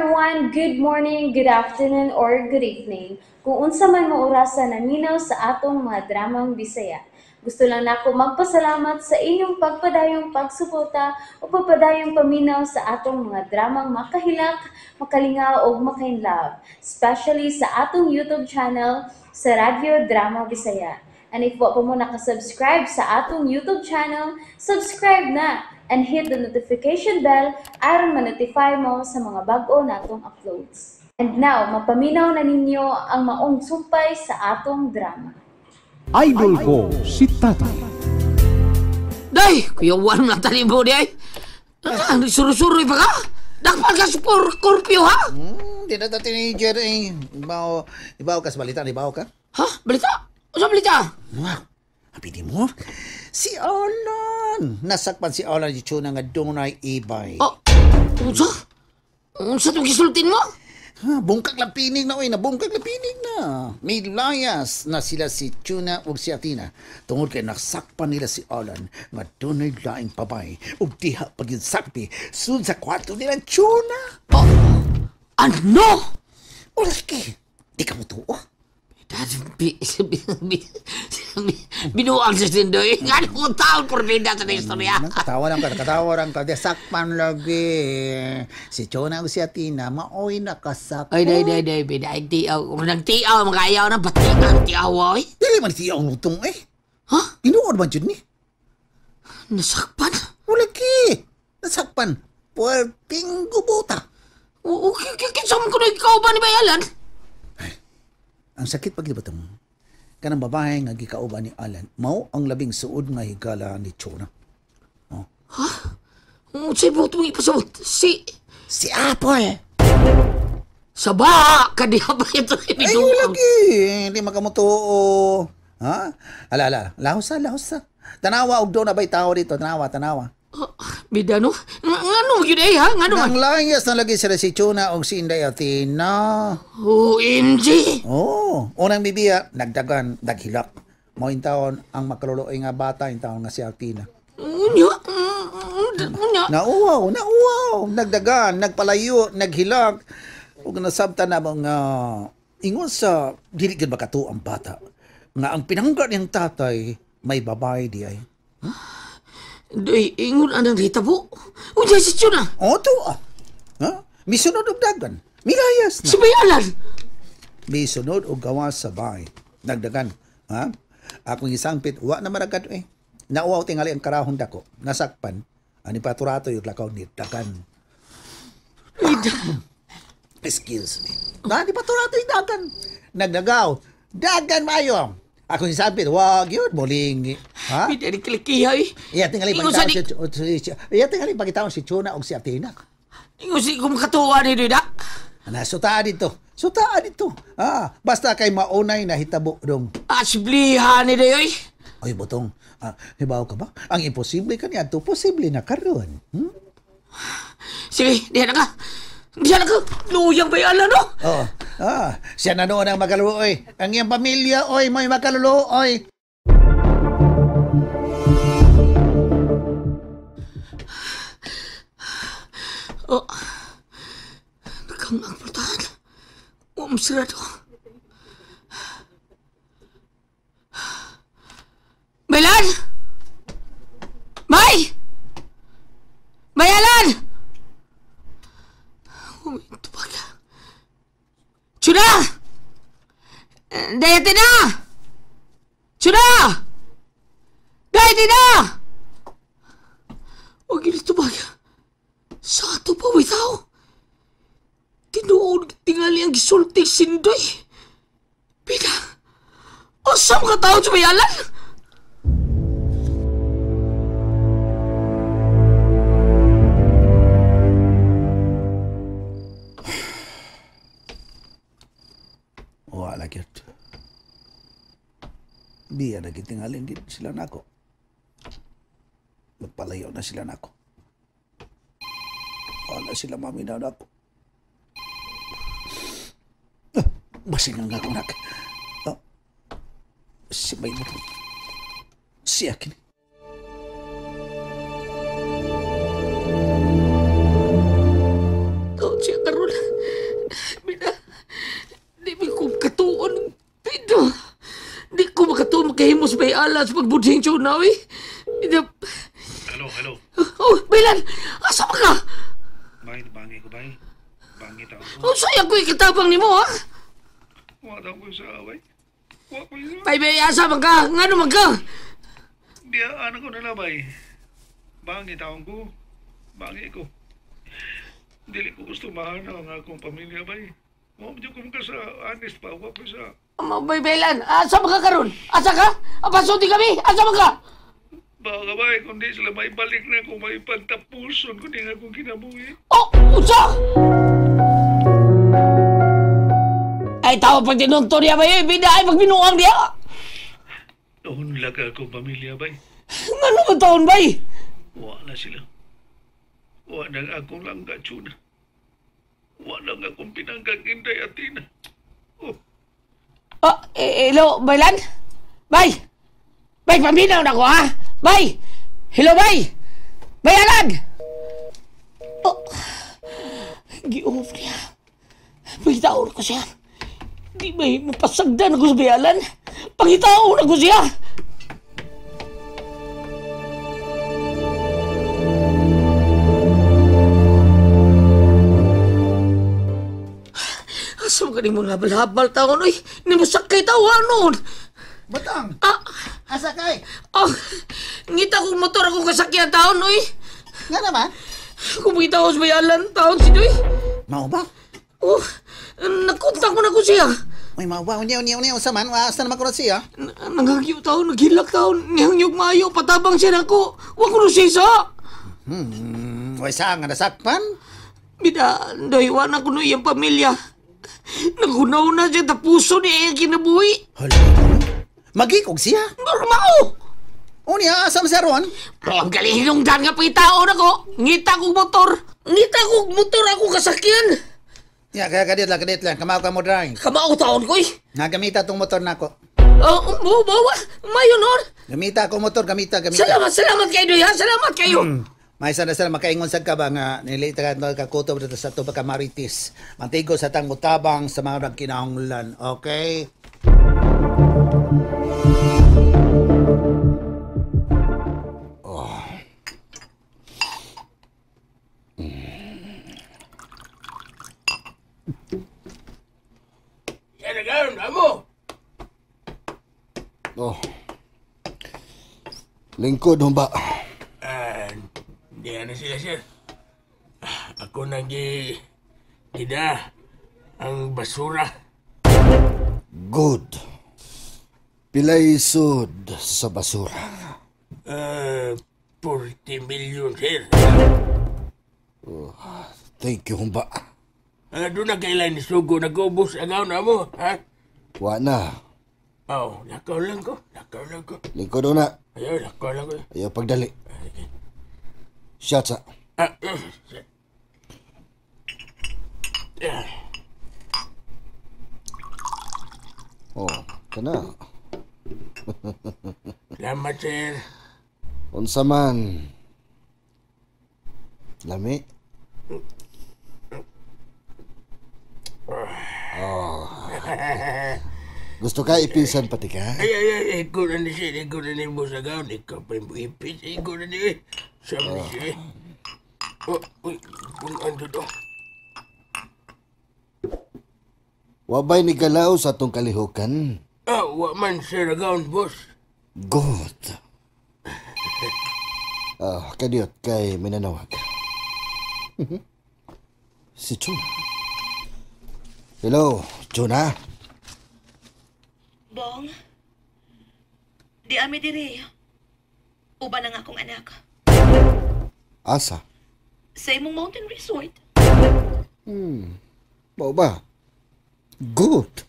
everyone! Good morning, good afternoon, or good evening. Kung unsa man mo orasa naminaw sa atong mga dramang Bisaya. Gusto lang nako magpasalamat sa inyong pagpadayong pagsuporta o pagpadayong paminaw sa atong mga dramang makahilak, makalingaw o makainlove, especially sa atong YouTube channel sa Radyo Drama Bisaya. And if wa pa mo nakasubscribe sa atong YouTube channel, subscribe na and hit the notification bell aron ma-notify mo sa mga bag-o natong uploads. And now, mapaminaw na ninyo ang maong sumpay sa atong drama. Idol ko si Tatay. Day, kuya Juan na tanim mo di ay. Suro-suroy pa ka? Dakpan ka sa Scorpio, ha? Di na ta teenager eh. Ibaw ka sa balita, ibaw ka? Ha? Balita? Ano sa balita? Wow, abi mo? Si Alan. Nasakpan si Alan di tuna nga dunay ibay. Oh, unsa? Unsa itong gisultin mo? Ha, bungkag lang pinig na, oy. Nabungkag lang pinig na. May layas na sila si Tuna ug si Athena. Tungod kay nasakpan nila si Alan nga dunay laing pabay ug diha pag yun sakpi sud sa kwarto nila Tuna. Oh, ano? Ulaki, di ka mo tuo. Binuang sa sindoy. Nga nung taon porbida sa istorya. Katawa lang ka, katawa lang ka. Sakpan lagi. Si Chona o si Athena, maoy nakasakpan. Ay, day, day, day, day, day, tiaw. Kung nang tiaw, makayaw na, pati ang tiaw, oy. Dili man tiaw mutong, eh. Ha? Tinuod man yun ni? Nasakpan? Ulaki. Nasakpan. Puwerting gubuta. Oo, kinsa man ko na ikaw ba ni Bayalan? Ang sakit pag iba itong kanang babae nga gikauban ni Alan, mao ang labing suod nga higala ni Chona. Oh. Ha? Unsay buot mong ipasabot? Si Apple! Saba! Kadiha ba ito? Ay, lagi! Hindi makamutuo. Ha? Ala, ala. Lahos sa, lahos sa. Tanawa, og doon na ba'y tao dito? Tanawa, tanawa. Bida, no? Ngano yun eh, ha? Ngano man? Nang layas na lagi sila si Chona o si Inday Athena. OMG! Oo. Oh, unang bibiya, nagdagan, naghilak. Mo yung taon, ang makaluluoy nga bata, yung taon nga si Athena. Unya? Unya? Nauwaw, nauwaw. Nagdagan, nagpalayo, naghilak. Ug nasabta na mga ingon sa dili gyud makatuo ang bata. Nga ang pinangga niyang tatay, may babae di ay. Day, ingon anang hitabo. Unya si Chona. O, to ah. Ha? Misunod og dagan. Milayas na. Si Bayalan. Misunod og gawas sa bahay. Nagdagan. Ha? Akong isangpit, wa na maragad eh. Nauwaw tingali ang karahon dako. Nasakpan. Ani paturato yung lakaw ni dagan. Excuse me. Ani paturato yung dagan. Nagdagaw. Dagan mayo. Ako si Sampit, wag yun, muling. Ha? Hindi ni kilikiha eh. Iya, tingali pagitaon si Chona o si Athena. Ingon si kumkatuwa ni Duda. Ana, sutaan dito. Sutaan dito. Ah, basta kay maunay na hitabo dong. Ah, siblihan ni Duda. Ay, botong. Ah, hibaw ka ba? Ang imposible ka niya, ito posible na karon. Hmm? Sige, diyan na ka. Diyan na ka. Luyang ba yan, ano? Oo. Ah, siya na noon ang makaluluoy. Ang iyang pamilya, oy, may makaluluoy. Oh. Nakang ang pultahan. Umusirado. Maylan! May! Mayalan! Tubag. Chuna! Dayati na! Chuna! Dayati na! Huwag yun tubag. Sa ato pa, witaw. Tinuod tingali ang gisulti sindoy. Pita, asam ka tao sa mayalan? Wala gyud. Biya na gitingalin gid sila nako. Magpalayo na sila nako. Wala sila maminaw nako. Basing ang ako nak. Si may mo. Siya kini. Taon siya karon. Bayalan sa pagbudhing Chuna, uy. Hello, hello. Oh, Baylan! Asa ba ka? Bay, bangi ko, bay. Bangi tao ko. Oh, sayang ko ikatabang ni mo, ha? Wala ko sa away. Wala ko sa... Bay, bay, asa man ka? Nga naman ka? Di, ano ko nila, bay. Bangi taong ko. Bangi ko. Dili ko gusto mahanaw ang akong pamilya, bay. Huwag mo ko sa honest pa. Huwag ko sa... Bay, Baylan, asa man ka karon? Asa ka? Apasunti kami? Asa man ka? Baka bay, kung di sila may balik na kung may pagtapuson, kung di nga akong kinabuhi. Oh, usa! Ay, tao pag tinunto niya ba yun? Bida ay pagbinuang niya! Unlag akong pamilya, bay. Ano ba taon, bay? Wala sila. Wala na akong langga, Chuna. Wala nga akong pinanggang Inday Athena. Oh. Oh, hello, Baylan? Bay! Bay, paminaw na ko, ha? Bay! Hello, bay! Bay, Alan! Oh, gi-off niya. Pangitaon ko siya. Di ba, mapasagdan ako sa bayalan? Pangitaon ako siya! Asa mo ganing mga habal-habal taon, oy? Nimusakay tawa noon! Batang! Ah! Asa kay? Oh, ngita kong motor akong kasakyan taon, oy! Nga naman? Kumita ko sa bayalan taon si Doy. Mao ba? Oh, nakontak mo na ko siya. Uy, mao ba? Unya, unya, unya. Unsa man? Asa naman ko na siya? Nanghagyo taon, naghilak taon. Nihangyog maayo, patabang siya nako. Wa ko na siya. Uy, saan nga nasakpan? Bida, Doy, wa na ko na iyang pamilya. Naghunaw na siya, tapuso niya iyang kinabuhi. Hala, magikog siya? Mao! Unya, asa man siya ron? Pero ang galing hinungdan nga pangitaon ako. Ngita kong motor. Ngita kong motor ako kasakyan. Ya, kaya kadit lang, kadit lang. Kamao ka mo drive. Kamao taon ko eh. Nagamita tong motor nako. Oh, mo, mayo nun. Gamita ako motor, gamita, gamita. Salamat, salamat kayo, Doy, ha? Salamat kayo. May sana sila makaingon sa ka ba nga nilita ka kakutob dito sa tuba ka Marites. Mantigo sa tang mutabang sa mga nagkinahanglan. Okay? Oh. Yan na gayon, amo. Oh. Lingkod humba. Di na sila, sir. Ako nag-gida ang basura. Good. Pilay sud sa basura? 40 million, sir. Oh, thank you, humba. Doon na kailan sugo nag-ubos agaw na mo, ha? Wa na. Oh, lakaw lang ko. Lakaw lang ko. Lingkod na. Ayaw, lakaw lang ko. Ayaw pagdali. Sige. Shots, ha? Oh, kana. Salamat, sir. Unsa man. Lami. Oh. Gusto ka ipisan pati ka? Ay, ay, ay, ikaw na ni sir, ikaw na ni Boss Agaw, ikaw pa yung ipis, ikaw na ni, sabi ni sir. Oh, uy, punuan to. Wabay ni galaw sa atong kalihukan? Ah, wa man, sir Agaw, boss. Good. Kadiyot kay minanawag. Si Chuna. Hello, Chuna. Bong, di ami diri. Uban ang akong anak. Asa? Sa imong mountain resort. Mao ba? Good.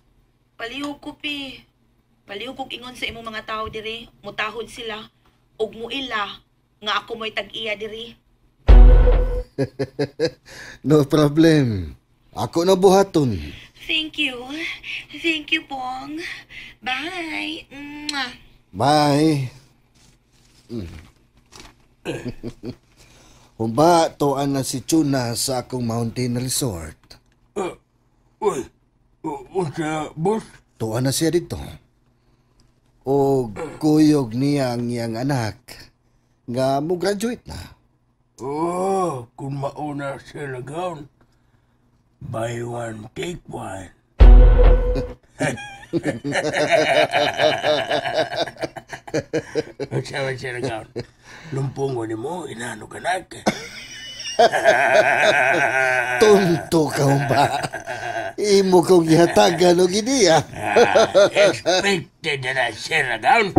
Palihog ko, pi. Palihog kog ingon sa imong mga tao diri. Mutahod sila. Ug muila nga ako mo'y tag-iya diri. No problem. Ako na buhaton. Thank you. Thank you, Bong. Bye. Mwah. Bye. Humba, tuan na si Chuna sa akong mountain resort. Uy, unsa, boss? Tuan na siya dito. O kuyog niya ang iyang anak nga mo graduate na. Oh, kung mauna sila gaon. Buy one, take one. Unsa man siya gaon? Lumpong ko ni mo, inano ka na. Tonto ka ba? Imo kong gihatagan og ideya. Expected na siya gaon.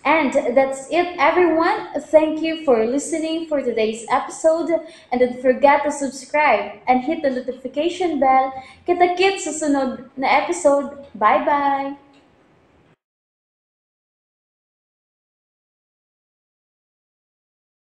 And that's it, everyone. Thank you for listening for today's episode. And don't forget to subscribe and hit the notification bell. Kita-kits sa sunod na episode. Bye-bye!